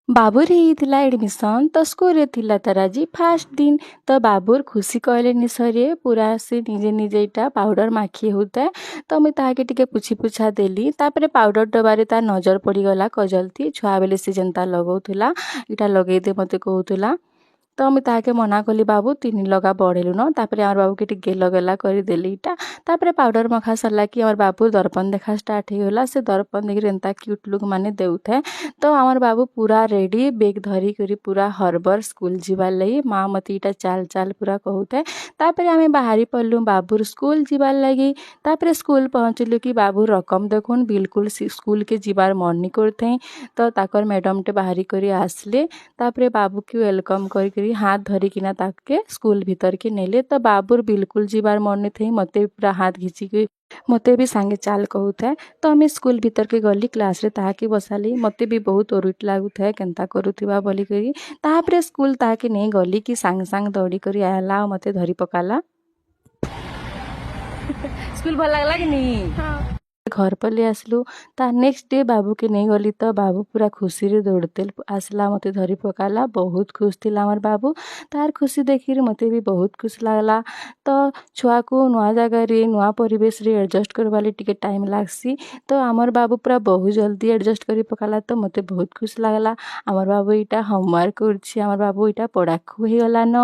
ବାବୁର ହେଇଥିଲା ଆଡ଼ମିସନ୍ ତ ସ୍କୁଲରେ ଥିଲା ତାର ଆଜି ଫାଷ୍ଟ ଦିନ। ତ ବାବୁର ଖୁସି କହିଲେ ନି ସରେ। ପୁରା ସେ ନିଜେ ନିଜେ ଏଇଟା ପାଉଡ଼ର ମାଖି ହେଉଥାଏ, ତ ମୁଇଁ ତାହାକେ ଟିକେ ପୁଛି ପୁଛା ଦେଲି। ତାପରେ ପାଉଡ଼ର ଡବାରେ ତାର ନଜର ପଡ଼ିଗଲା କଜଲଥି। ଛୁଆ ବେଲେ ସେ ଯେନ୍ତା ଲଗଉଥିଲା, ଇଟା ଲଗେଇଦେ ମତେ କହୁଥିଲା। ତ ମୁଇଁ ତାହାକେ ମନା କଲି, ବାବୁ, ତୁଇ ନି ଲଗା, ବଡ଼ ହେଲୁନ। ତାପରେ ଆମର ବାବୁକେ ଟିକେ ଗେଲ ଗେଲା କରିଦେଲି ଇଟା। ତାପରେ ପାଉଡ଼ର ମଖା ସରିଲା କି ଆମର ବାବୁ ଦର୍ପଣ ଦେଖା ଷ୍ଟାର୍ଟ ହେଇଗଲା। ସେ ଦର୍ପଣ ଦେଖିରି ଏନ୍ତା କ୍ୟୁଟ୍ ଲୁକ୍ ମାନେ ଦେଉଥାଏ। ତ ଆମର ବାବୁ ପୁରା ରେଡ଼ି, ବେଗ୍ ଧରିକରି ପୁରା ହରବର ସ୍କୁଲ ଯିବାର୍ ଲାଗି। ମା ମତେ ଇଟା ଚାଲ୍ ଚାଲ୍ ପୁରା କହୁଥାଏ। ତାପରେ ଆମେ ବାହାରି ପଡ଼ିଲୁ ବାବୁର ସ୍କୁଲ ଯିବାର୍ ଲାଗି। ତାପରେ ସ୍କୁଲ ପହଞ୍ଚିଲୁ କି ବାବୁ ରକମ ଦେଖୁନ୍, ବିଲକୁଲ ସ୍କୁଲକେ ଯିବାର୍ ମନ ନି କରୁଥାଇ। ତ ତାକର ମ୍ୟାଡ଼ମଟେ ବାହାରି କରି ଆସିଲେ। ତାପରେ ବାବୁକେ welcome କରିକରି ହାତ ଧରିକିନା ତାକେ ସ୍କୁଲ ଭିତରକେ ନେଲେ। ତ ବାବୁର ବିଲକୁଲ ଯିବାର୍ ମନ ନି ଥାଇ, ମତେ ପୁରା ହାତ ଘିଚିକି ମତେ ବି ସାଙ୍ଗେ ଚାଲ୍ କହୁଥାଏ। ତ ଆମେ ସ୍କୁଲ ଭିତରକେ ଗଲି, କ୍ଲାସ୍ରେ ତାହାକେ ବସାଲି। ମତେ ବି ବହୁତ ଓରିଟ୍ ଲାଗୁଥାଏ, କେନ୍ତା କରୁଥିବା ବୋଲିକରି। ତାପରେ ସ୍କୁଲ ତାହାକେ ନେଇ ଗଲି କି ସାଙ୍ଗେ ସାଙ୍ଗେ ଦୌଡ଼ି କରି ଆଇଲା ଆଉ ମତେ ଧରି ପକାଲା। ସ୍କୁଲ ଭଲ ଲାଗଲା କି ନି? ହଁ। ଘର ପଲେଇ ଆସିଲୁ। ତା ନେକ୍ସଟ ଡେ ବାବୁକେ ନେଇଗଲି, ତ ବାବୁ ପୁରା ଖୁସିରେ ଦୌଡ଼ତେ ଆସିଲା, ମତେ ଧରି ପକାଲା। ବହୁତ ଖୁସି ଥିଲା ଆମର ବାବୁ। ତାର ଖୁସି ଦେଖିକିରି ମତେ ବି ବହୁତ ଖୁସି ଲାଗଲା। ତ ଛୁଆକୁ ନୂଆ ଜାଗାରେ, ନୂଆ ପରିବେଶରେ ଆଡ଼ଜଷ୍ଟ କରବାର୍ ଲାଗି ଟିକେ ଟାଇମ୍ ଲାଗ୍ସି। ତ ଆମର ବାବୁ ପୁରା ବହୁତ ଜଲ୍ଦି ଆଡ଼ଜଷ୍ଟ କରି ପକାଲା, ତ ମତେ ବହୁତ ଖୁସି ଲାଗଲା। ଆମର ବାବୁ ଏଇଟା ହୋମୱାର୍କ କରୁଛି। ଆମର ବାବୁ ଏଇଟା ପଢ଼ାକୁ ହେଇଗଲାନ।